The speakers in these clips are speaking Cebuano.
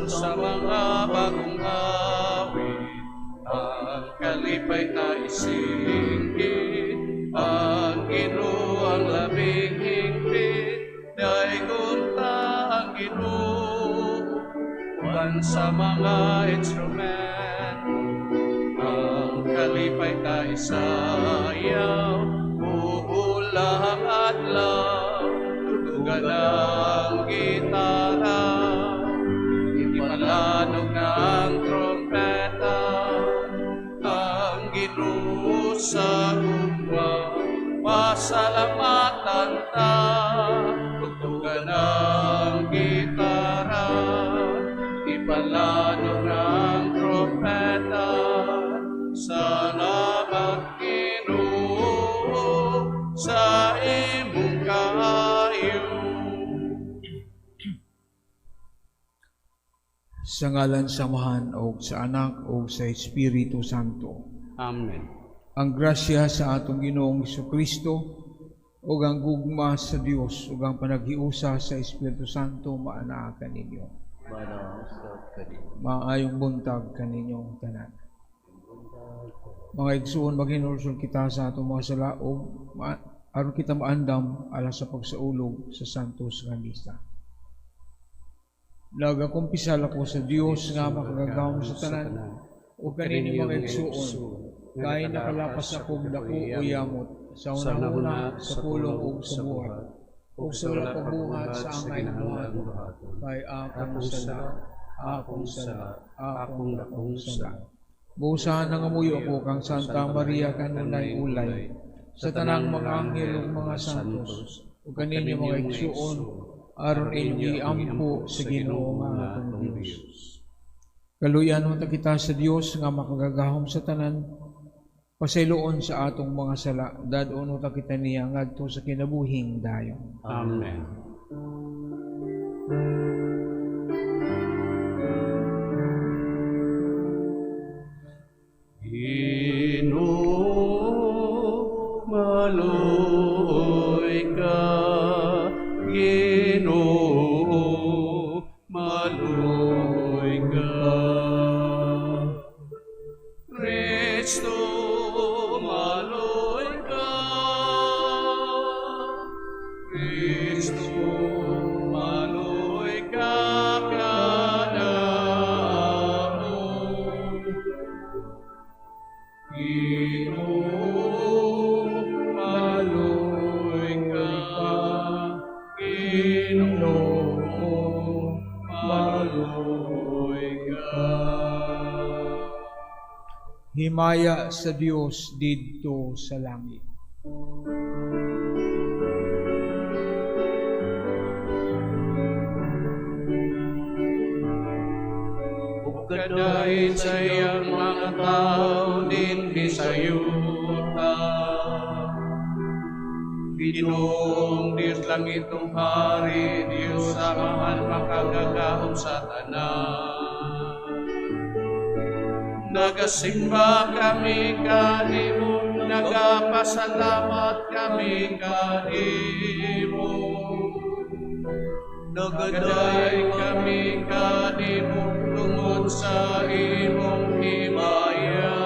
Sa mga bagong awit, ang kalipay ta isinggit, ang Ginoo ang labing hingpit, daygon ta ang Ginoo, uban sa mga instrumento, ang kalipay ta isayaw, buula ang adlaw, tugtugan ang gitara, ipalanog na ang trompeta, ang Ginoo sa gugma, pasalamatan ta, tugtugan ang gitara, ipalanog ang trompeta, salamat Ginoo sa imong kaayo. Sa ngalan sa Amahan o sa Anak o sa Espiritu Santo. Amen. Ang grasya sa atong Ginoong Kristo ug ang gugma sa Dios ug ang panaghiusa sa Espiritu Santo maanaa kaninyo. Maayong buntag kaninyong tanan. Mga igsuon, maghinulsol kita sa atong mga sala ug aron kita maandam alang sa pagsaulog sa Santos nga Misa. Nagakumpisal ako sa Dios nga makagagahom sa tanan ug kaninyo mga igsuon, kay nakalapas akong dako o yamot sa unang-una, sa pulong ug sa buhat, ug sa wala pagbuhat sa angay buhaton, kay akong sala, akong sala, akong dakong sala. Busa nangamuyo ako kang Santa Maria kanunay ulay, sa tanang mga anghel ug mga santos, ug kaninyo mga igsuon, aron inyong iampo sa Ginoo nga atong Dios. Kaluyan unta kita sa Dios nga makagagahom sa tanan, pasayloon sa atong mga sala, dad-on unta kita niya ngadto sa kinabuhing dayon. Amen. Ginoo, maluoy ka. Ginoo, maluoy ka. Kristo, maluoy ka. Kristo, maluoy ka kanamo. Ginoo, maluoy ka. Ginoo, maluoy ka. Himaya sa Dios didto sa langit. Ug kadahin sa iyang mga tao dinhi sa yuta. Ginoong Dios langitong hari, Dios Amahan makagagahom sa tanan. Nagasimba kami kanimo, nagapasalamat kami kanimo. Nagaday kami kanimo tungod sa imong himaya.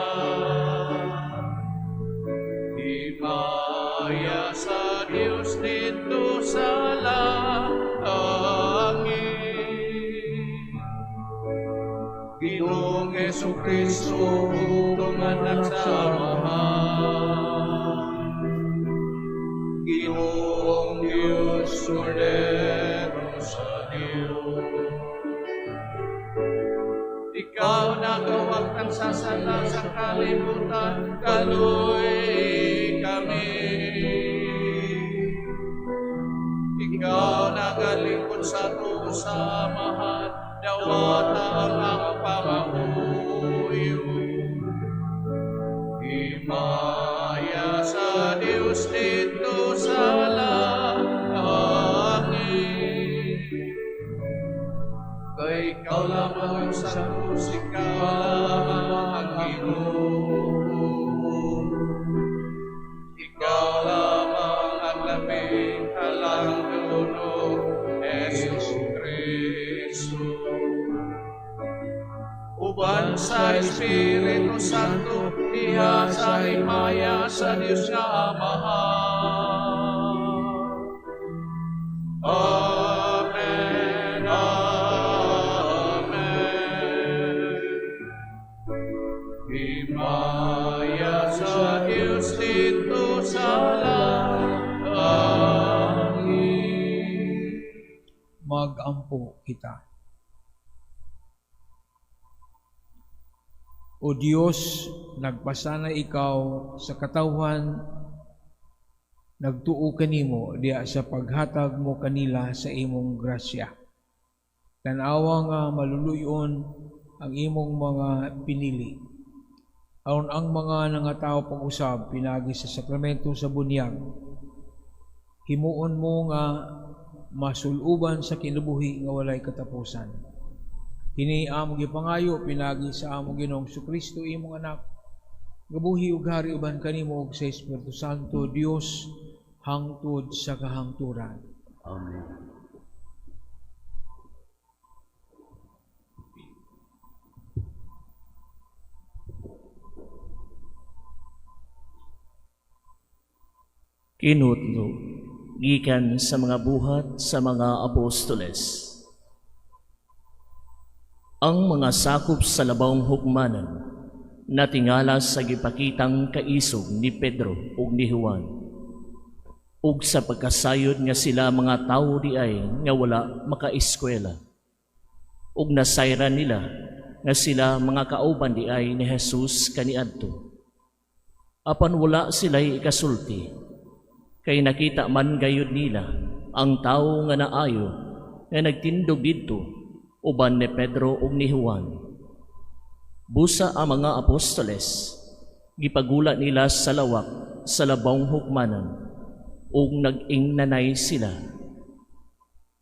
Himaya sa Dios didto sa langit. Ginoong Jesucristo, bugtong anak sa Amahan. Ginoong Dios, Kordero sa Dios. Ikaw nagawagtang sa sala sa kalibutan, kaluy kami. Ikaw nagalingkod sa tuo sa Amahan, dawata ang among pangamuyo. Himaya sa Dios didto sa langit. Kay ikaw lamang ang santos, ikaw lamang ang Ginoo. Ikaw lamang ang labing halangdon, Jesu Kristo. sa Espiritu Santo, diha sa himaya sa Dios nga Amahan. Amen. Amen. Himaya sa Dios didto sa langit. Magampo kita. O Dios, nagpasana ikaw sa katawhan, nagtuo kanimo diha sa paghatag mo kanila sa imong grasya. Tan-awa nga maluluyon ang imong mga pinili. Aron ang mga nangatao pag-usab pinagi sa sakramento sa bunyag, himuon mo nga masuluban sa kinabuhi nga walay katapusan. Kini among gipangayo pinagi sa among Ginoong Jesucristo, imong anak, gabuhi ug hari uban kanimo ug sa Espiritu Santo, Dios, hangtod sa kahangturan. Amen. Kinutlo gikan sa mga buhat sa mga apostoles. Ang mga sakop sa labawng hukmanan natingala sa gipakitang kaisog ni Pedro ug ni Juan, ug sa pagkasayod nga sila mga tawo diay nga wala makaeskwela, ug nasayran nila nga sila mga kauban diay ni Jesus kaniadto. Apan wala sila'y ikasulti, kay nakita man gayud nila ang tawo nga naayo nga nagtindog didto uban ni Pedro ug ni Juan. Busa ang mga apostoles, gipagula nila sa lawak sa labawng hukmanan, ug nag-ingnanay sila.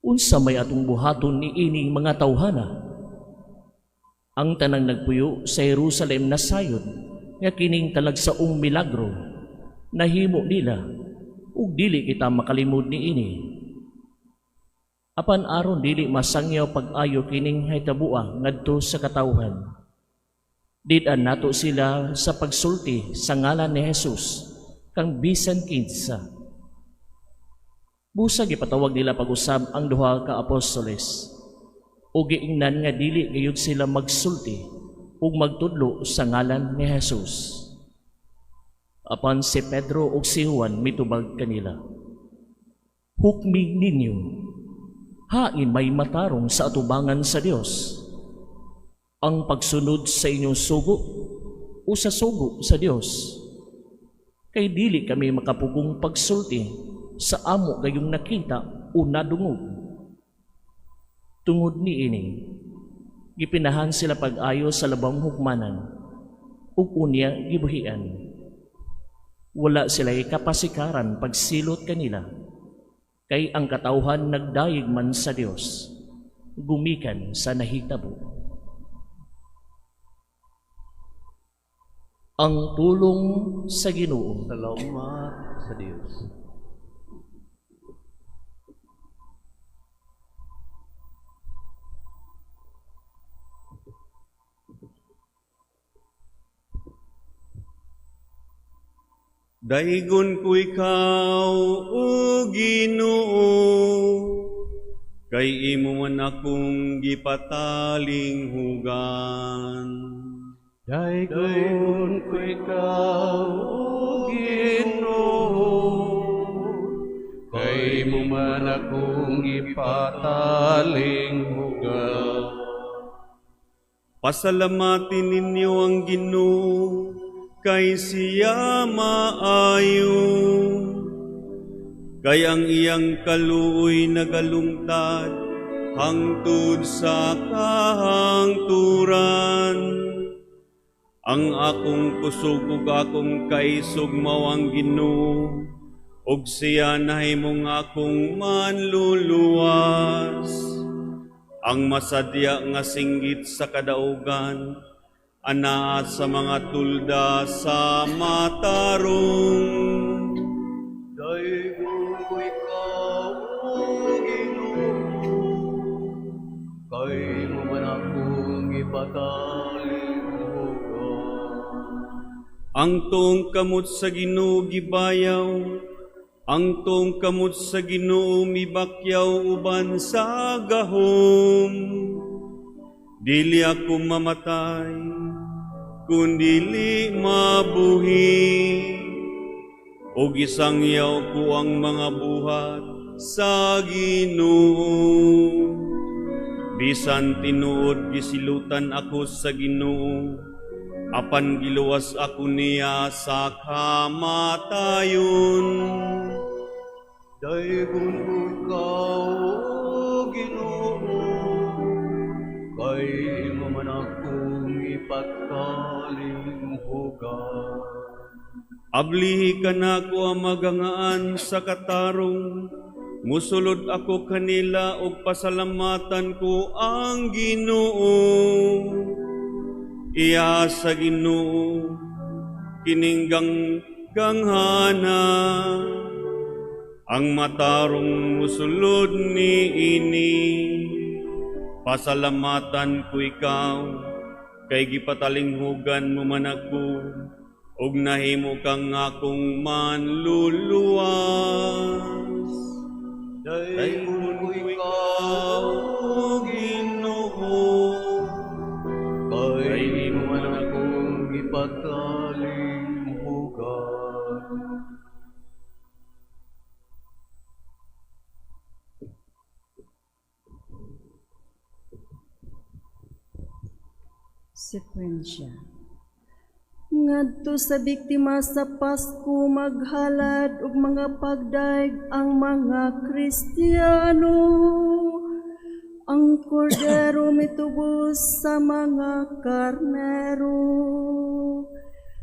Unsa may atong buhaton ni ining mga tawhana? Ang tanang nagpuyo sa Jerusalem nasayod nga kining talagsaong milagro nahimo nila, ug dili kita makalimod niini. Apan aron dili masangyaw pag-ayo kining hitaboa ngadto sa katawhan, did-an nato sila sa pagsulti sa ngalan ni Jesus kang bisan kinsa. Busa gipatawag nila pag-usab ang duha ka apostoles, ug giingnan nga dili gayud sila magsulti ug magtudlo sa ngalan ni Jesus. Apan si Pedro ug si Juan mitubag kanila, "Hukmi ninyo, hain may matarong sa atubangan sa Dios, ang pagsunod sa inyong sugo o sa sugo sa Dios? Kay dili kami makapugong pagsulti sa amo gayong nakita o nadungog." Tungod niini, gipinahan sila pag-ayo sa labang hukmanan ug unya gibuhian. Wala sila'y kapasikaran pagsilot kanila, kay ang katawhan nagdayeg man sa Dios, gumikan sa nahitabo. Ang pulong sa Ginoo. Salamat sa Dios. Daigon ko ikaw, o Ginoo, kay imo man akong gipataling hugan. Daigon ko ikaw, O Ginoo, kay imo man akong gipataling hugan. Pasalamatin ninyo ang Ginoo, kay siya maayo. Kay ang iyang kaluoy nagalungtad hangtod sa kahangturan. Ang akong kusog ug akong kaisog mao ang Ginoo, ug siya nahimong akong manluluwas. Ang masadya nga singgit sa kadaugan, anaa sa mga tulda sa matarong. Daigon ko ikaw, O Ginoo, kay mo man akong ipataling hugan. Ang tuong kamot sa Ginoo gibayaw, ang tuong kamot sa Ginoo mibakyaw uban sa gahom. Dili ako mamatay, kundili mabuhi. Ug isangyaw ko ang mga buhat sa Ginoo. Bisan tinuod gisilutan ako sa Ginoo, apan giluwas ako niya sa kamatayon. Daygon ko ikaw, O Ginoo, kay imo man akong ipatalinghugan. Ablihi kanako ang magangaan sa katarong, musulod ako kanila ug pasalamatan ko ang Ginoo. Iya sa Ginoo kining ganghana, ang matarong musulod niini. Pasalamatan ko ikaw kay gipatalinghugan mo man ako ug nahimo kang akong manluluwas. Daygon ko ikaw, O Ginoo, kay imo man akong ipatalinghugan. Sekwensya. Ngadto sa biktima sa Pasko maghalad og mga pagdaig ang mga Kristiyano. Ang kordero mitubos sa mga karnero.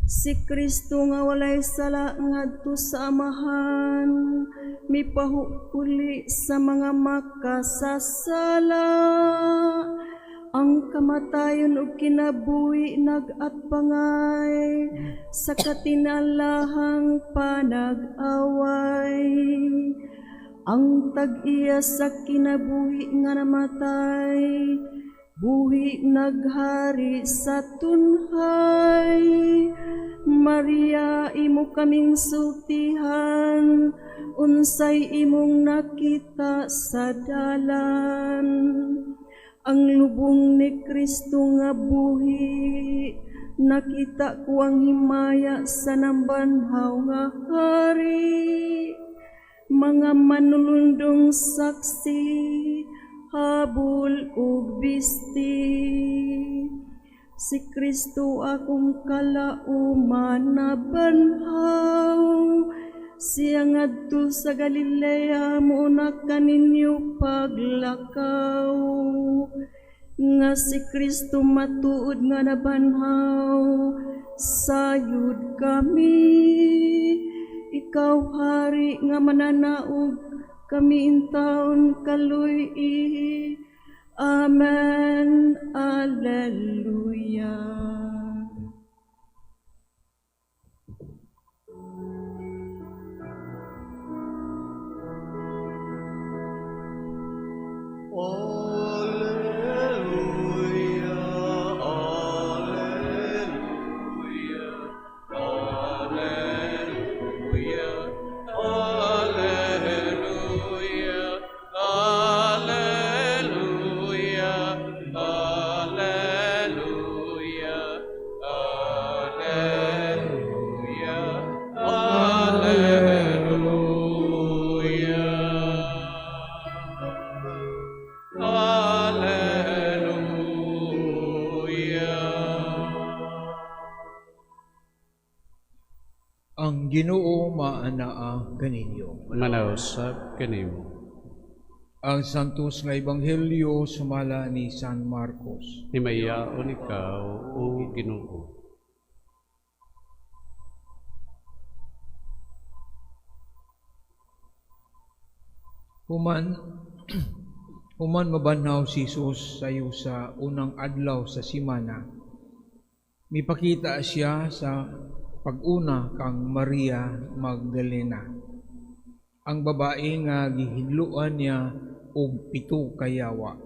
Si Kristo nga walay sala ngadto sa Amahan, mipahuli sa mga makasasala. Ang kamatayon ug kinabuhi nag-atbangay sa katinalahang panag-away. Ang tag-iya sa kinabuhi nga namatay, buhi naghari sa tunhay. Maria, imo kaming sultihan, unsay imong nakita sa dalan. Ang lubong ni Kristo nga buhi, nakita ko ang himaya sa nambanhaw nga hari. Mga manulundong saksi, habol ug bisti. Si Kristo akong kalauman na banhaw, siya ngadto sa Galilea, muuna kaninyo paglakaw. Nga si Kristo matuod nga nabanhaw, sayod kami. Ikaw hari nga mananaog, kami intawon kaluy. Amen. Alleluia. Alleluia, Alleluia, Alleluia, Alleluia, Alleluia, Alleluia, Alleluia, Alleluia. Alleluia. Ang Ginoo maanaa kaninyo. Manausap kanimo. Ang Santos nga Ebanghelyo sumala ni San Marcos. Himayaon ikaw, o Ginoo. Human mabanhaw si Jesus sayo sa unang adlaw sa simana, mipakita siya sa pag-una kang Maria Magdalena, ang babae nga gihinluan niya og 7 ka yawa.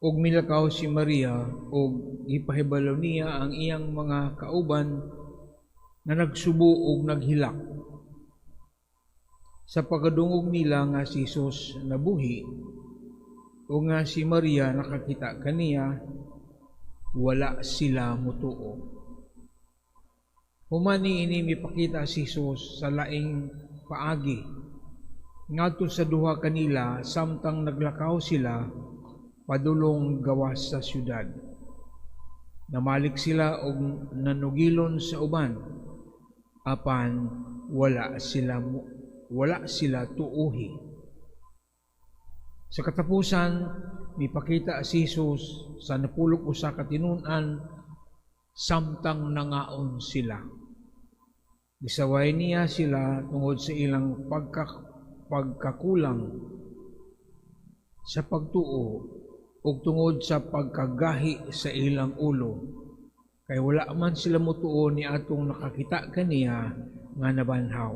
Ug milakaw si Maria ug gipahibalo niya ang iyang mga kauban nga nagsubo ug naghilak. Sa pagkadungog nila nga si Jesus nabuhi ug nga si Maria nakakita kaniya, wala sila mutuo. Human niini, mipakita si Jesus sa laing paagi ngadto sa duha kanila samtang naglakaw sila padulong gawas sa syudad. Namalik sila og nanugilon sa uban, apan wala sila tuuhi. Sa katapusan, mipakita si Jesus sa 11 ka tinun-an samtang nangaon sila. Gisaway niya sila tungod sa ilang pagkakulang sa pagtuo ug tungod sa pagkagahi sa ilang ulo, kay wala man sila mutuo ni atong nakakita kaniya nga nabanhaw.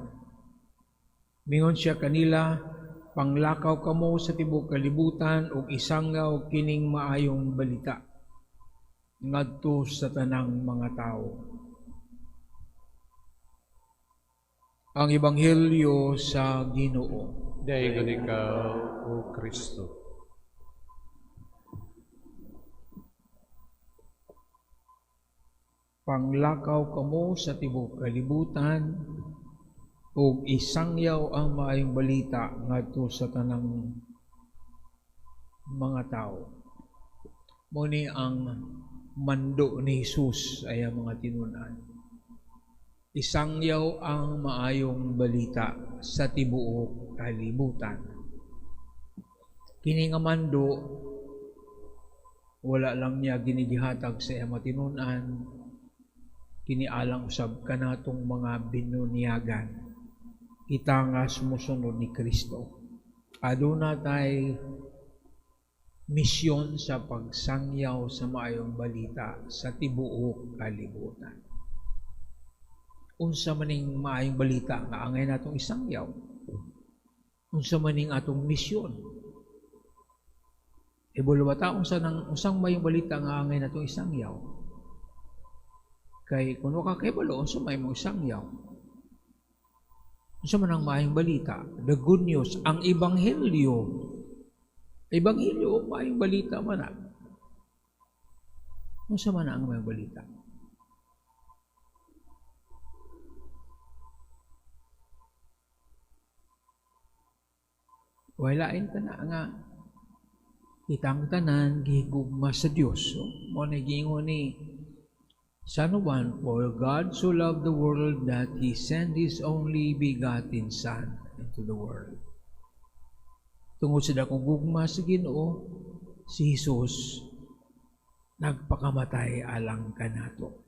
Mingon siya kanila, "Panglakaw kamo sa tibuok kalibutan ug isangyaw kining maayong balita ngadto sa tanang mga tawo." Ang Ebanghelyo sa Ginoo. Daygon ikaw, O Kristo. Panglakaw kamo sa tibuok kalibutan ug isangyaw ang maayong balita ngadto sa tanang mga tao. Mao ni ang mando ni Jesus ay ang mga tinun-an. Isangyaw ang maayong balita sa tibuok kalibutan. Kini nga mando, wala lang niya ginigihatag sa iyang mga tinun-an, kini alang usab kanatong mga binunyagan. Kita nga sumusunod ni Kristo, aduna tay misyon sa pagsangyaw sa maayong balita sa tibuok kalibutan. Unsa maning maayong balita nga angay natong isangyaw? Unsa maning atong misyon? Ibalo ba ta unsa nang unsang maayong balita nga angay natong isangyaw? Kay kung wa ka kahibalo unsa may imong isangyaw. Unsa man ang maayong balita? The good news, ang ebanghelyo. Ebanghelyo, maayong balita man na. Unsa man ang maayong balita? Wala ta na nga kitang tanan gihigugma sa Dios. So, mao na giingon ni San Juan, "For God so loved the world that He sent His only begotten Son into the world." Tungod sa dakong gugma sa Ginoo, si Jesus nagpakamatay alang kanato.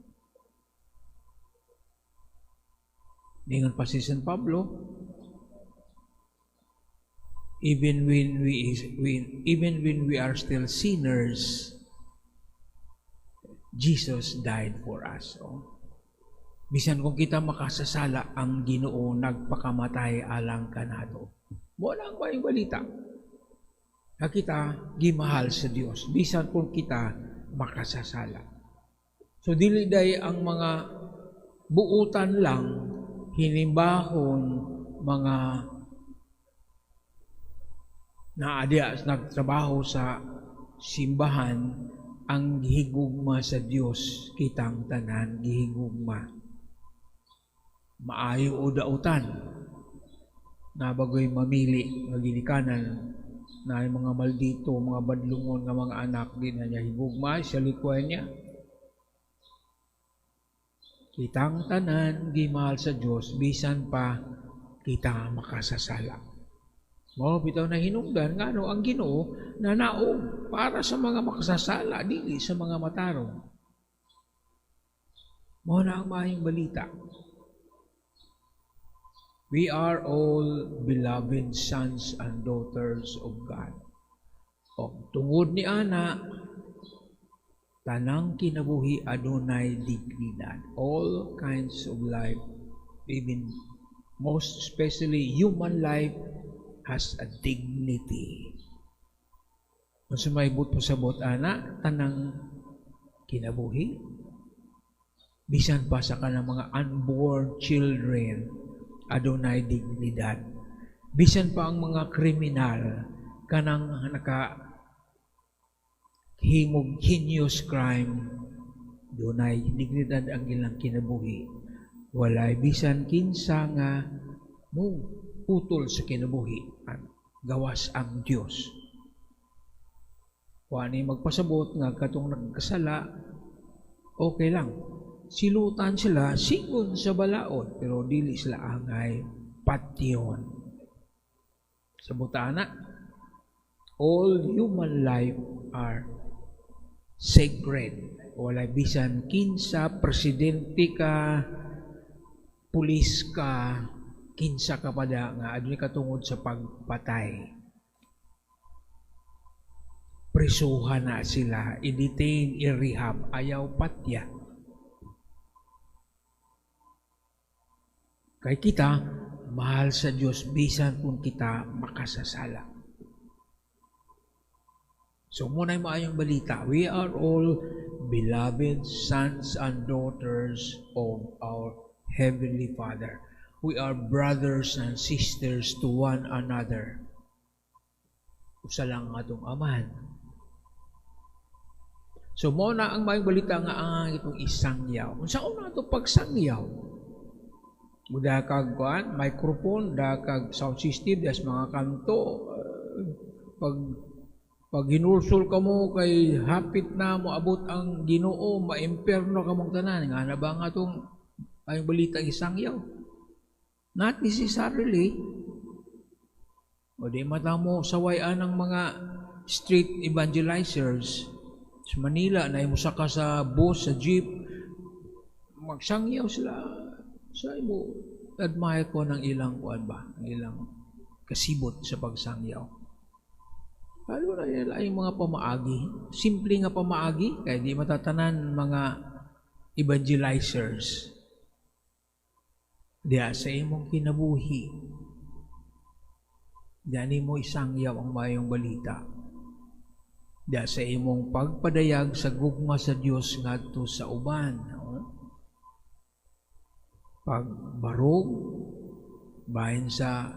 Ningon pa si San Pablo, even when we are still sinners, Jesus died for us. Oh. Bisan kung kita makasasala, ang Ginoo nagpakamatay alang kanato. Mao na ang maayong balita. Na kita gimahal sa Dios bisan kung kita makasasala. So dili day ang mga buutan lang, hinimbahon, mga naadya nagtrabaho sa simbahan ang gihigugma sa Dios. Kitang tanan gihigugma, maayo o dautan, na bagoy mamili nga ginikanan na yung mga maldito, mga badlungon nga mga anak, di na niya higugma sa likway niya. Kitang tanan gimahal sa Dios bisan pa kita makasasala. Mao bitaw na hinungdan ngano ang Ginoo nanaog para sa mga makasasala, dili sa mga matarong. Mao na ang maayong balita. We are all beloved sons and daughters of God. O, tungod ni ana, tanang kinabuhi adunay dignidad. All kinds of life, even most especially human life, has a dignity. Unsa may buot pasabot ana, tanang kinabuhi, bisan pa sa kanang mga unborn children, adunay dignidad. Bisan pa ang mga kriminal, kanang naka himog heinous crime, dunay dignidad ang ilang kinabuhi. Walay bisan kinsa nga mo putol sa kinabuhi ang gawas ang Dios. Wa ni magpasabot nga katong nagkasala, okay lang. Silutan sila sigon sa balaod, pero dili sila angay patyon. Sa butana, all human life are sacred. Walay bisan kinsa, presidente ka, pulis ka, kinsa ka pa da nga adunay katungod sa pagpatay. Prisuhan na sila, i-detain, i-rehab, ayaw patya. Kay kita, mahal sa Dios bisan kung kita makasasala. So muna'y maayong balita. We are all beloved sons and daughters of our Heavenly Father. We are brothers and sisters to one another. Usa lang ang atong amahan. So mo na ang maayong balita nga ang itong isangyaw. Unsa una ato pagsangyaw? Muda kag kuan, microphone, da kag sound system, das mga kanto. Pag hinulsol ka mo kay hapit na moabot ang Ginoo, maimperno ka mong tanan. Nga na ba nga itong maayong balita isangyaw? Not necessarily. O di mata mo sawayan ng mga street evangelizers sa Manila, na imusaka sa bus, sa jeep, magsangyaw sila sa imo. Admire ko ng ilang kuan ba, ang ilang kasibot sa pagsangyaw. Lalo na nila yung mga pamaagi. Simple nga pamaagi, kaya di matatanan mga evangelizers. Diya sa imong kinabuhi, diya nimo isangyaw ang maayong balita. Diya sa imong pagpadayag sa gugma sa Dios ngadto sa uban. Pagbarog, bahin sa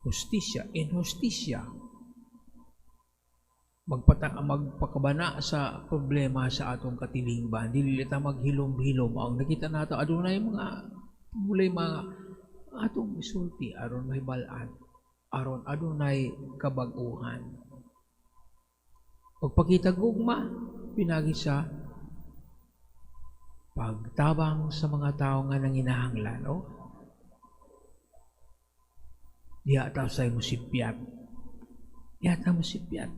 hustisya, inhustisya, magpakabana sa problema sa atong katilingban, dili ta maghilom-hilom. Ang nakita nato adunay mga mulay mga atong isulti aron mahibal-an, aron adunay kabag-uhan. Pagpakita gugma pinagi sa pagtabang sa mga tao nga nanginahanglan, no? Diha ta sa imo sipyat. Diha ta mo sipyat.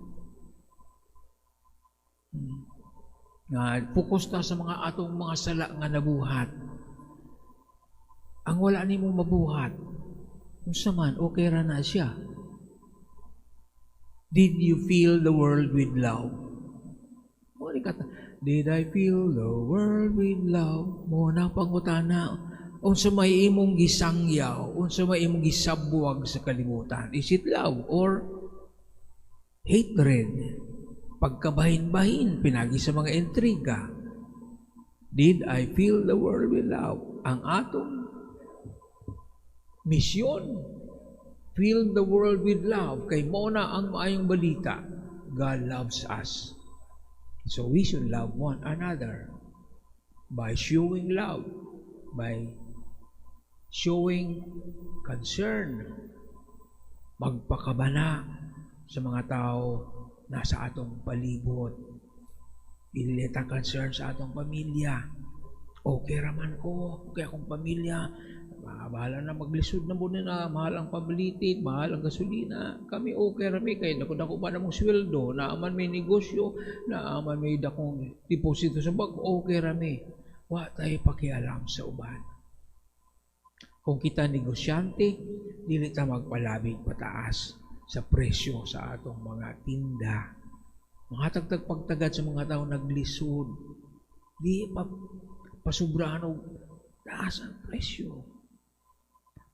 Nga focus ta sa mga atong mga sala nga nabuhat. Ang wala nimo mabuhat, unsa man, okay ra na siya. Did you fill the world with love? Mo ni kata, did I fill the world with love? Mo na pangutana, unsa may imong gisangyaw, unsa may imong gisabwag sa kalibutan? Is it love or hatred? Pagkabahin-bahin, pinagi sa mga intriga. Did I fill the world with love? Ang atong misyon, fill the world with love. Kay mo na ang maayong balita. God loves us. So we should love one another by showing love, by showing concern, magpakabana sa mga tao nasa atong palibot. Dili ta concern sa atong pamilya. Okay raman ko, okay akong pamilya. Bahala na maglisod na muna na, mahal ang pabilitin, mahal ang gasolina. Kami okay rami, kay dako-dako pa namong sweldo, naaman may negosyo, naaman may dakong deposito sa bangko, okay rami. Wa tayo pakialam sa uban. Kung kita negosyante, dili ta magpalabig pataas sa presyo sa atong mga tinda. Mga tagtag pagtagad sa mga tao naglisod, di pa pasubrahan og taas ang presyo.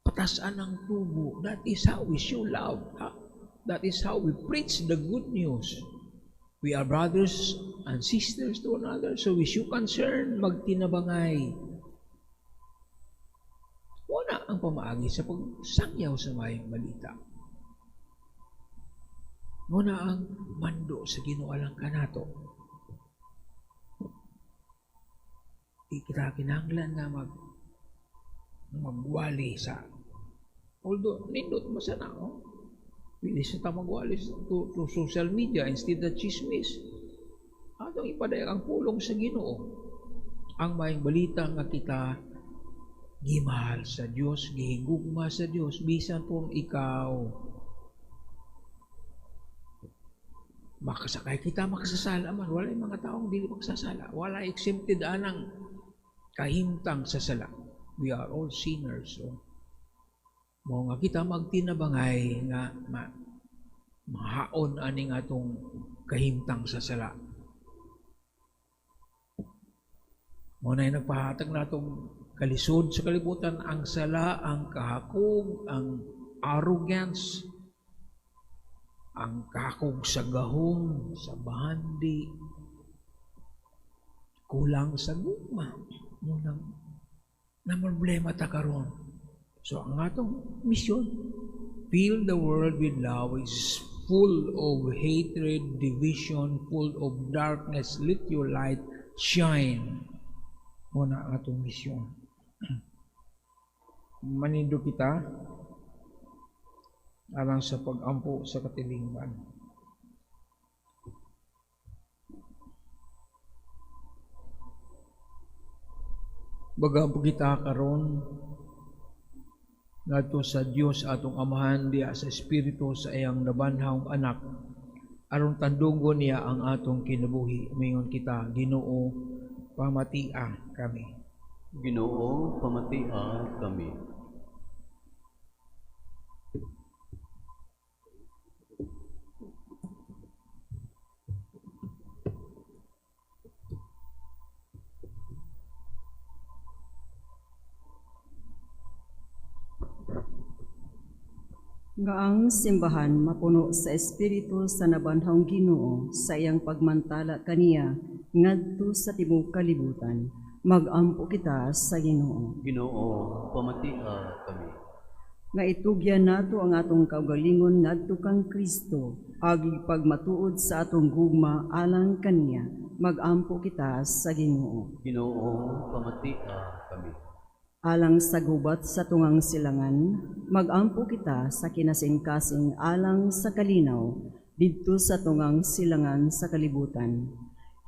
Patasan ang tubo. That is how we show love. Ha? That is how we preach the good news. We are brothers and sisters to another, so we should concern magtinabangay. Wala ang pamaagi sa pagsangyaw sa maayong balita. Muna ang mando sa Ginoo alang kanato. Di kita kinahanglan nga magwali sa, although nindot mo sana, oh. Pwede sa ta magwali to social media instead of chismis. Atong ipadayag ang pulong sa Ginoo. Ang maayong balita nga kita gimahal sa Dios, gihigugma sa Dios, bisan kung ikaw makasakay kita, makasasala man. Wala yung mga taong dili magsasala. Wala exempted anang kahimtang sa sala. We are all sinners. So, mao nga kita magtinabangay nga mahaon aning atong kahimtang sa sala. Mao na nagpahatag natong kalisod sa kalibutan, ang sala, ang kahakog, ang arrogance, ang kakog sa gahom, sa bahandi, kulang sa gugma. Munang na problema ta karon. So ang atong mission, fill the world with love, is full of hatred, division, full of darkness. Let your light shine. Muna ang atong misyon. Manindo kita alang sa pag-ampo sa katilingban. Baga kita karon ngadto sa Dios atong Amahan diha sa Espiritu sa iyang nabanhawng anak, aron tandungon niya ang atong kinabuhi. Mingon kita, Ginoo, pamatia kami. Ginoo, pamatia kami. Nga ang simbahan mapuno sa Espiritu sa nabanhawng Ginoo sa iyang pagmantala kaniya ngadto sa tibuok kalibutan. Magampo kita sa Ginoo. Ginoo, pamatia kami. Nga itugyan nato ang atong kaugalingon ngadto kang Kristo, agi pagmatuod sa atong gugma alang kaniya. Magampo kita sa Ginoo. Ginoo, pamatia kami. Alang sa gubat sa tungang silangan, magampo kita sa kinasingkasing alang sa kalinaw didto sa tungang silangan sa kalibutan.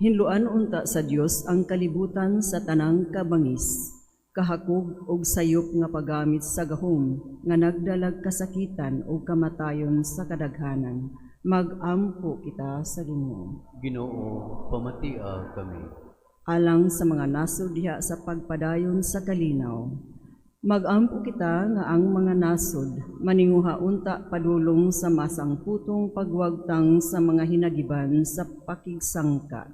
Hinluan unta sa Dios ang kalibutan sa tanang kabangis, kahakog og sayop nga paggamit sa gahom nga nagdalag kasakitan o kamatayon sa kadaghanan. Magampo kita sa Ginoo. Ginoo, pamatia kami. Alang sa mga nasod diha sa pagpadayon sa kalinaw, magampo kita nga ang mga nasod maninguha unta padulong sa masangputong pagwagtang sa mga hinagiban sa pakigsangka,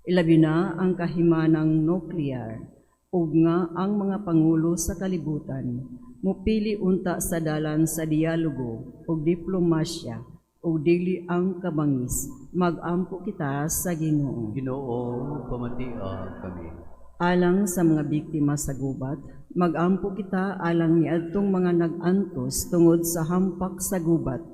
ilabi na ang kahimanang nuklear, ug nga ang mga pangulo sa kalibutan mupili unta sa dalan sa dialogo ug diplomasya ug dili ang kabangis. Magampo kita sa Ginoo. Ginoo, pamatia kami. Alang sa mga biktima sa gubat, magampo kita alang niadtong mga nag-antos tungod sa hampak sa gubat,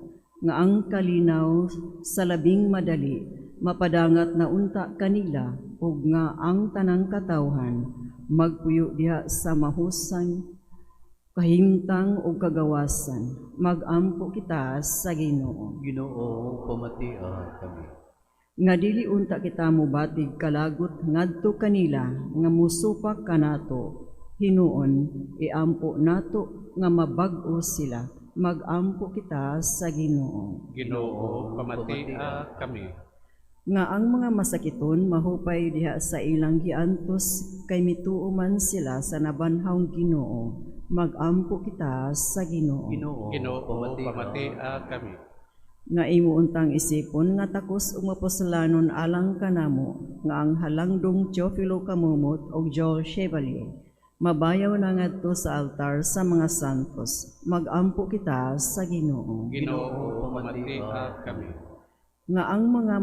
nga ang kalinaw sa labing madali mapadangat na unta kanila ug nga ang tanang katawhan magpuyo diha sa mahusang kahimtang ug kagawasan. Magampo kita sa Ginoo. Ginoo, pamatia kami. Nga dili unta kita mobatig kalagot ngadto kanila nga musupak kanato, hinuon iampo nato nga mabag-o sila. Magampo kita sa Ginoo. Ginoo, pamatia kami. Nga ang mga masakiton mahupay diha sa ilang giantos kay mituo man sila sa nabanhawng Ginoo. Magampo kita sa Ginoo. Ginoo, Ginoo, pamatia kami. Nga imo untang isipon nga takos ug mapuslanon alang kanamo nga ang halangdong Teofilo Camomot og Joel Chevalier Mabayaw na ngadto sa altar sa mga santos. Magampo kita sa Ginoo. Ginoo, pamatia kami. Nga ang mga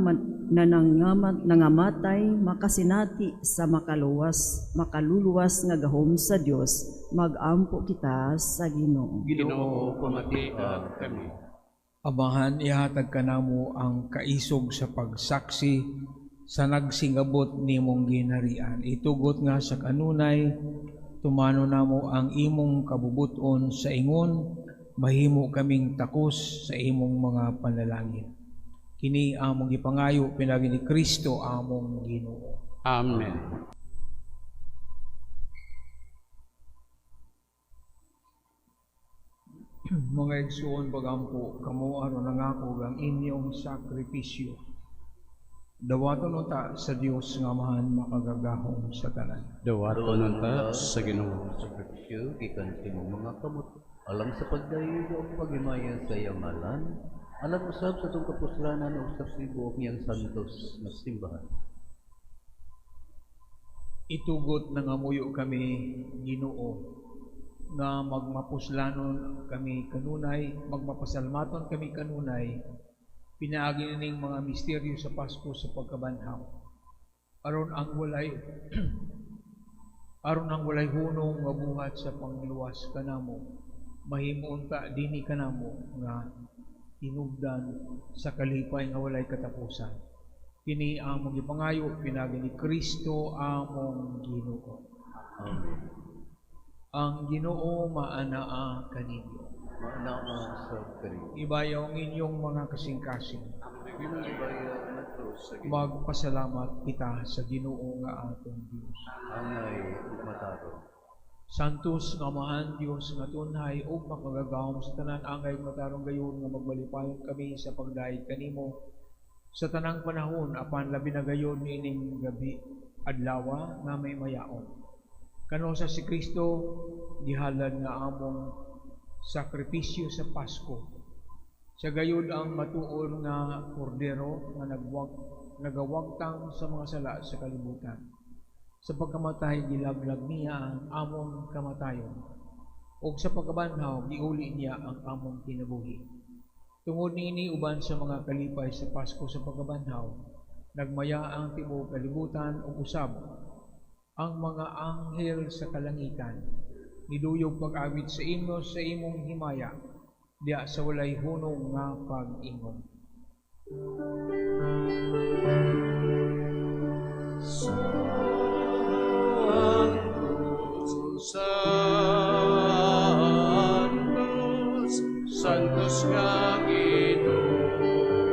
nangamatay makasinati sa makaluluwas nga gahom sa Dios, magampo kita sa Ginoo. Ginoo, pamatia kami. Amahan, ihatag kanamo ang kaisog sa pagsaksi sa nagsingabot nimong ginharian. Itugot nga sa kanunay, tumano namo ang imong kabubuton sa ingon, mahimo kaming takos sa imong mga panalangin. Kini among gipangayo pinaagi ni Kristo among Ginoo. Amen. Mga igsuon, pagampo kamo aron nangako ang inyong sakripisyo. Dawaton unta sa Dios nga Amahan makagagahom sa tanan. Dawaton unta sa Ginoo. Sakripisyo gikan sa imong mga kamot alang sa pagdayeg ug paghimaya sa iyang ngalan, alang usab sa atong kapuslanan ug sa tibuok niyang santos nga simbahan. Itugot nangamuyo kami, Ginoo, nga magmapuslanon kami kanunay, magmapasalmaton kami kanunay, pinaagi nining mga misteryo sa Pasko sa pagkabanhaw. Aron ang walay hunong nga buhat sa pangluwas kanamo, mahimo unta dinhi kanamo nga tinubdan sa kalipay nga walay katapusan. Kini among gipangayo pinaagi ni Kristo among Ginoo. Amen. Ang Ginoo maanaa kaninyo. Maanaa sa kaninyo. Ibayaw ang inyong mga kasing-kasing. Imong ibayaw ngadto sa Ginoo. Magpasalamat kita sa Ginoo nga atong Dios. Angay ug matarong. Santos nga Amahan, Dios nga tunhay ug makagagahom sa tanan, angay ug matarong gayon nga magbalipayon kami sa pagdayeg kanimo sa tanang panahon, apan labi na gayon niining gabi adlawa nga may mayaon. Kanosa si Kristo gihalad nga among sakripisyo sa Pasko. Sa gayud ang matuod nga kordero nga nagawagtang sa mga sala sa kalibutan. Sa pagkamatay gilaglag niya ang among kamatayon, ug sa pagkabanhaw giuli niya ang among kinabuhi. Tungod niini uban sa mga kalipay sa Pasko sa pagkabanhaw, nagmaya ang tibuok kalibutan ug usab ang mga anghel sa kalangitan, niduyog pag-awit sa imo sa imong himaya, diya sa walay hunong nga pag-ingon. Santos, Santos, Santos nga Ginoong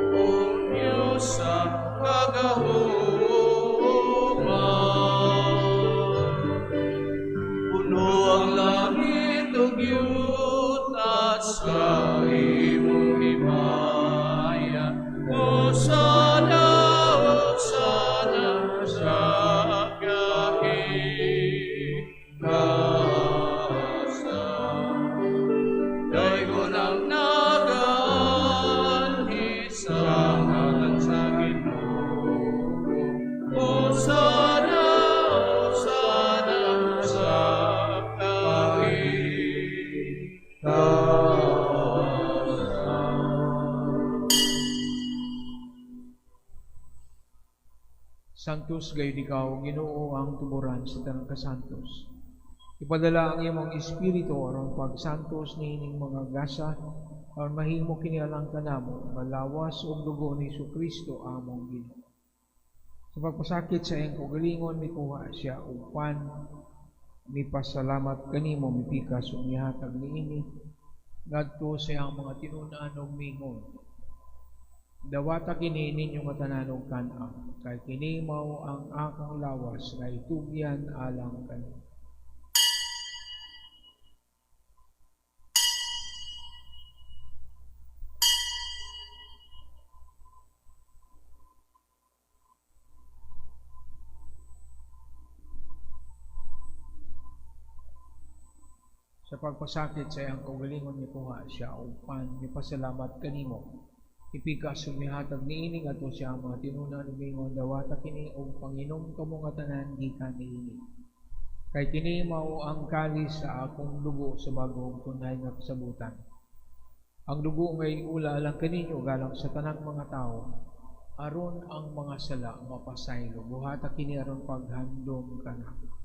Diyos sa kagahuman. Puno ang langit ug yuta sa imong himaya. Hosana, hosana sa kahitasan. Daygon ang nagaanhi sa ngalan sa Ginoo. Hosana, hosana sa kahitasan. Santos gayud ikaw, Ginoo, ang tuboran sa tanang kasantos. Ipadala ang imong espiritu aron pagsantos niining mga gasa, aron mahimo kini alang kanamo nga lawas ug dugo ni Hesukristo among Ginoo. Sa pagpasakit sa iyang kaugalingon, mikuha siya og pan, mipasalamat kanimo, mipikas ug mihatag niini ngadto sa iyang mga tinun-an ug miingon: Dawata kini ninyo nga tanan og kan-a, kay kini mao ang akong lawas nga itugyan alang kaninyo. Sa pagpasakit sa iyang kaugalingon, mikuha siya og pan, mipasalamat kanimo, ipikas ug mihatag niini ngadto sa iyang mga tinun-an ug miingon: Dawata kini ug panginom kamo nga tanan gikan niini. Kay kini mao ang kalis sa akong dugo sa bag-ong tunay nga kasabutan. Ang dugo nga iula alang kaninyo galang sa tanang mga tawo, aron ang mga sala mapasaylo. Buhata kini aron paghandom kanako.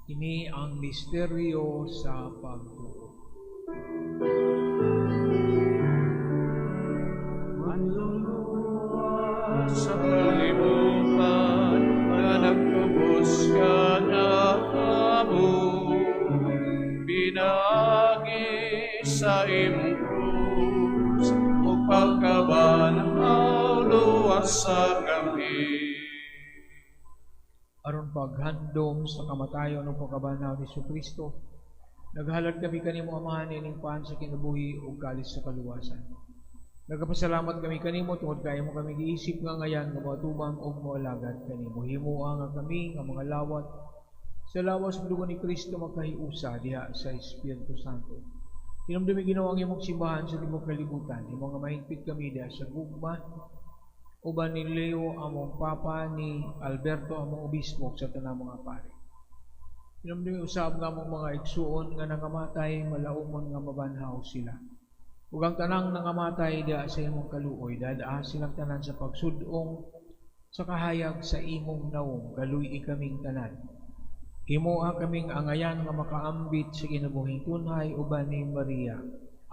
Kini ang misteryo sa pagtuo. Manluluwas sa kalibutan nga nagtubos ka namo, pinaagi sa imong krus ug pagkabanhaw luwasa kami. Aron paghandom sa kamatayon ug pagkabanhaw ni Jesucristo, naghalad kami kanimo Amahan ining pan sa kinabuhi ug kalis sa kaluwasan. Nagapasalamat kami kanimo tungod kay imo kami giisip nga ngayan nga moatubang ug moalagad kanimo. Himoa nga kami nga mga lawat sa lawas ug dugo ni Kristo magkahiusa diha sa Espiritu Santo. Hinumdumi Ginoo ang imong simbahan sa tibuok kalibutan. Himo nga mahigpit kami diha sa gugma uban ni Leo among Papa, ni Alberto among Obispo, sa tanang mga pare. Hinumdumi usab nga among mga igsuon nga nangamatay, malaumon nga mabanhaw sila. Ug ang tanang nangamatay diha sa imong kaluoy, dad-a silang tanan sa pagsud-ong sa kahayag sa imong nawong, kaluy-i kaming tanan. Himoa kaming angayan nga makaambit sa kinabuhing tunhay uban ni Maria,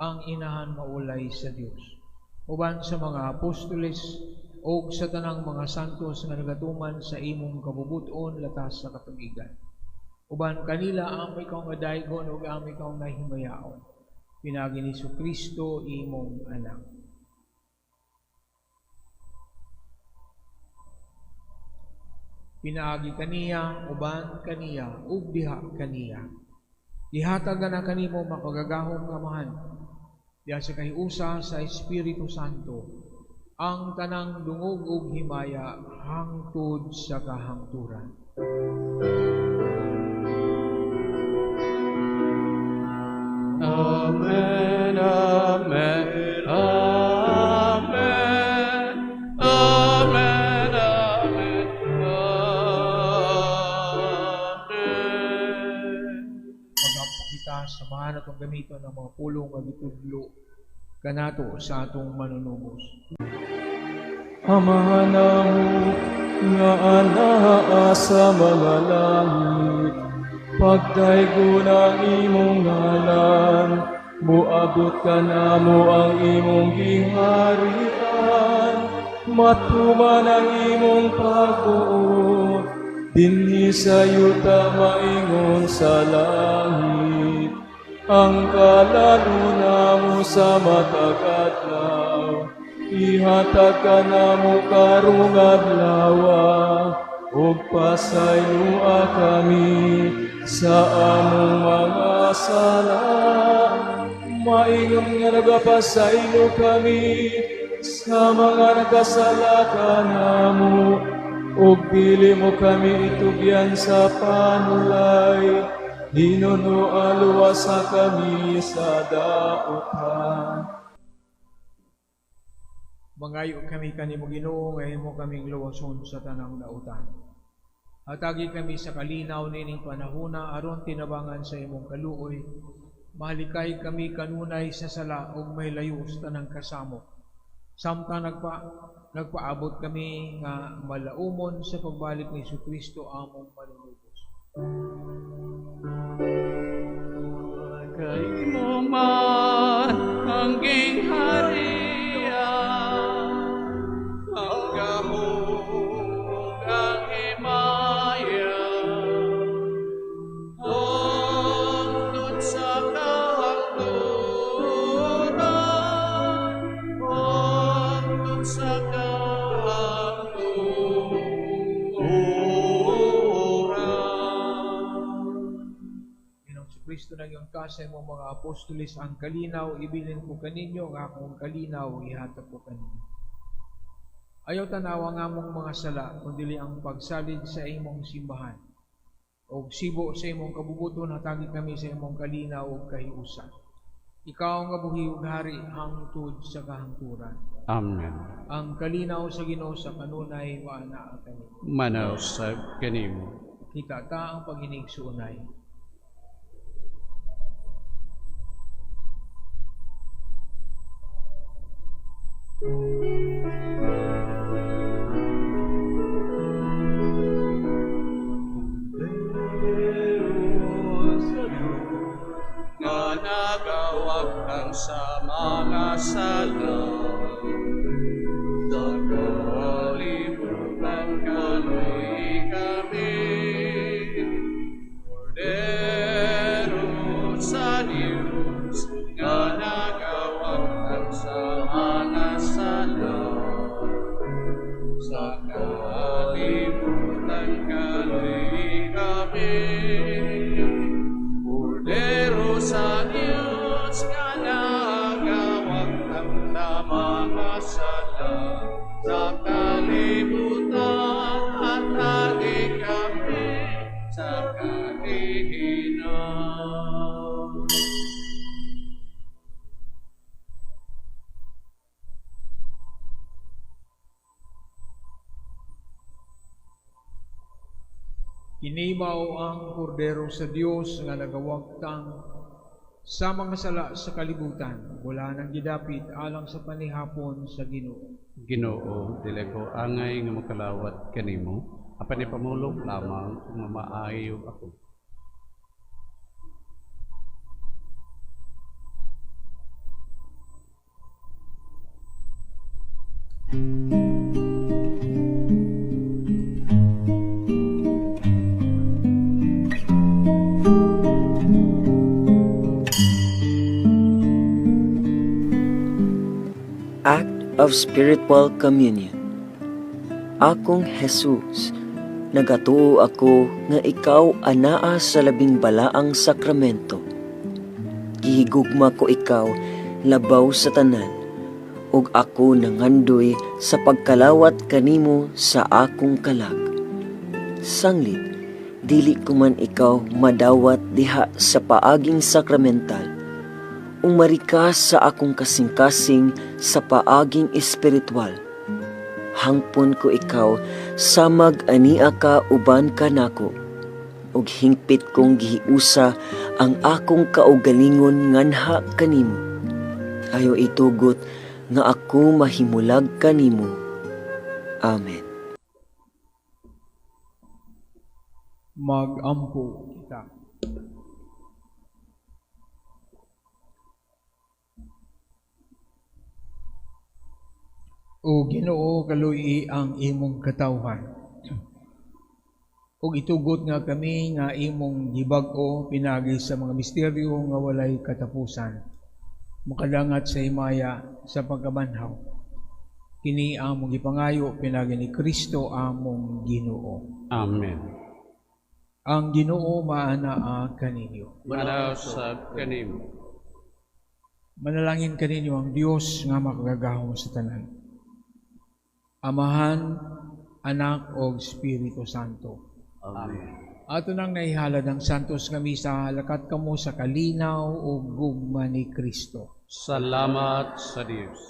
ang inahan maulay sa Dios. Uban sa mga apostoles ug sa tanang mga santos nga nagatuman sa imong kabubuton latas sa katuigan. Uban kanila ang ikaw nga daygon ug ang ikaw nga himayaon. Pinaagi ni Jesucristo imong anak. Pinaagi kaniya, uban kaniya, ug diha kaniya. Gihatag na kanimo makagagahom nga Amahan, diha sa kahiusa sa Espiritu Santo, ang tanang dungog ug himaya hangtod sa kahangturan. Amen, amen, amen, amen, amen, amen. Mag-ampo kita sa mga natong gamiton ang mga pulong nga gitudlo kanato sa atong manunubos. Amahan namo nga anaa sa mga langit, pagdaygon ang imong ngalan, moabot kanamo ang imong giharian, matuman ang imong pagbuot, dinhi sa yuta maingon sa langit. Ang kalaluna mo sa matag adlaw, ihatag kanamo karong adlawa, ug pasayloa kami sa among mga sala, maingon nga nagapasaylo kami sa mga nagkasala kanamo, ug dili mo kami itugyan sa panulay, hinunoa luwasa kami sa dautan. Mangayo kami kanimo Ginoo nga himo kaming luwason sa tanang dautan. Hatagi kami sa kalinaw nining panahona aron tinabangan sa imong kaluoy. Mahalikay kami kanunay sa sala ug mahilayo sa tanang kasamok. Samtang nagpaabot kami nga malaumon sa pagbalik ni Jesucristo among manunubos. Kay mo man ang gingharian, ang gahom, ang himaya, hangtod sa kahangturan, hangtod sa kahangturan. Ginoong Kristo, nagyang ka sa imong mga apostoles ang kalinaw, ibilin ko kaninyo, ang akong kalinaw, ihatag ko kaninyo. Ayaw tanawa nga among mga sala, kundi ang pagsalig sa imong simbahan. Og sibo sa imong kabubuton, hatagi kami sa imong kalinaw ug kahiusan. Ikaw nga buhi ug hari hangtod sa kahangturan. Amen. Ang kalinaw sa Ginoo sa kanunay maanaa kani. Manaw sab kanimo. Kita ta ang paghinigsuonay. Nga nagawagtang sa mga sala, sa kalibutan kaloy kami. Kordero sa Diyos, nga nagawagtang sa mga sala, sa kalibutan kaloy kami. Kordero sa Diyos nga nagawagtang sa mga sala, sa kalibutan hatagi kami sa kagihinan. Kini mao ang kordero sa Dios nga nagawagtang sa mga sala sa kalibutan, wala nang gidapit alang sa panihapon sa Ginoo. Ginoo, dili ko angay nga makalawat kanimo, apan ipamulong lamang ug mamaayo ako. Act of Spiritual Communion. Akong Jesus, nagatuo ako nga ikaw anaa sa labing balaang sakramento. Gihigugma ko ikaw labaw sa tanan, ug ako nangandoy sa pagkalawat kanimo sa akong kalag. Sanglit, dili ko man ikaw madawat diha sa paaging sakramental, umari ka sa akong kasing-kasing sa paaging espiritual. Hangpon ko ikaw samag ania ka uban ka nako, ug hingpit kong gihiusa ang akong kaugalingon nganha kanimo. Ayo itugot nga ako mahimulag kanimo. Amen. Magampo kita. O Ginoo, kaluoyi ang imong katawhan. Ug itugot nga kami nga imong gibag-o pinaagi sa mga misteryo nga walay katapusan, makadangat sa himaya sa pagkabanhaw. Kini among gipangayo pinaagi ni Kristo among Ginoo. Amen. Ang Ginoo maanaa kaninyo. Manaw sab kanimo. Manalangin kaninyo ang Dios nga makagagahom sa tanan. Amahan, Anak o Espiritu Santo. Amen. Ato nang naihalad ang Santos nga Misa, lakat kamo sa kalinaw o gugma ni Kristo. Salamat sa Dios.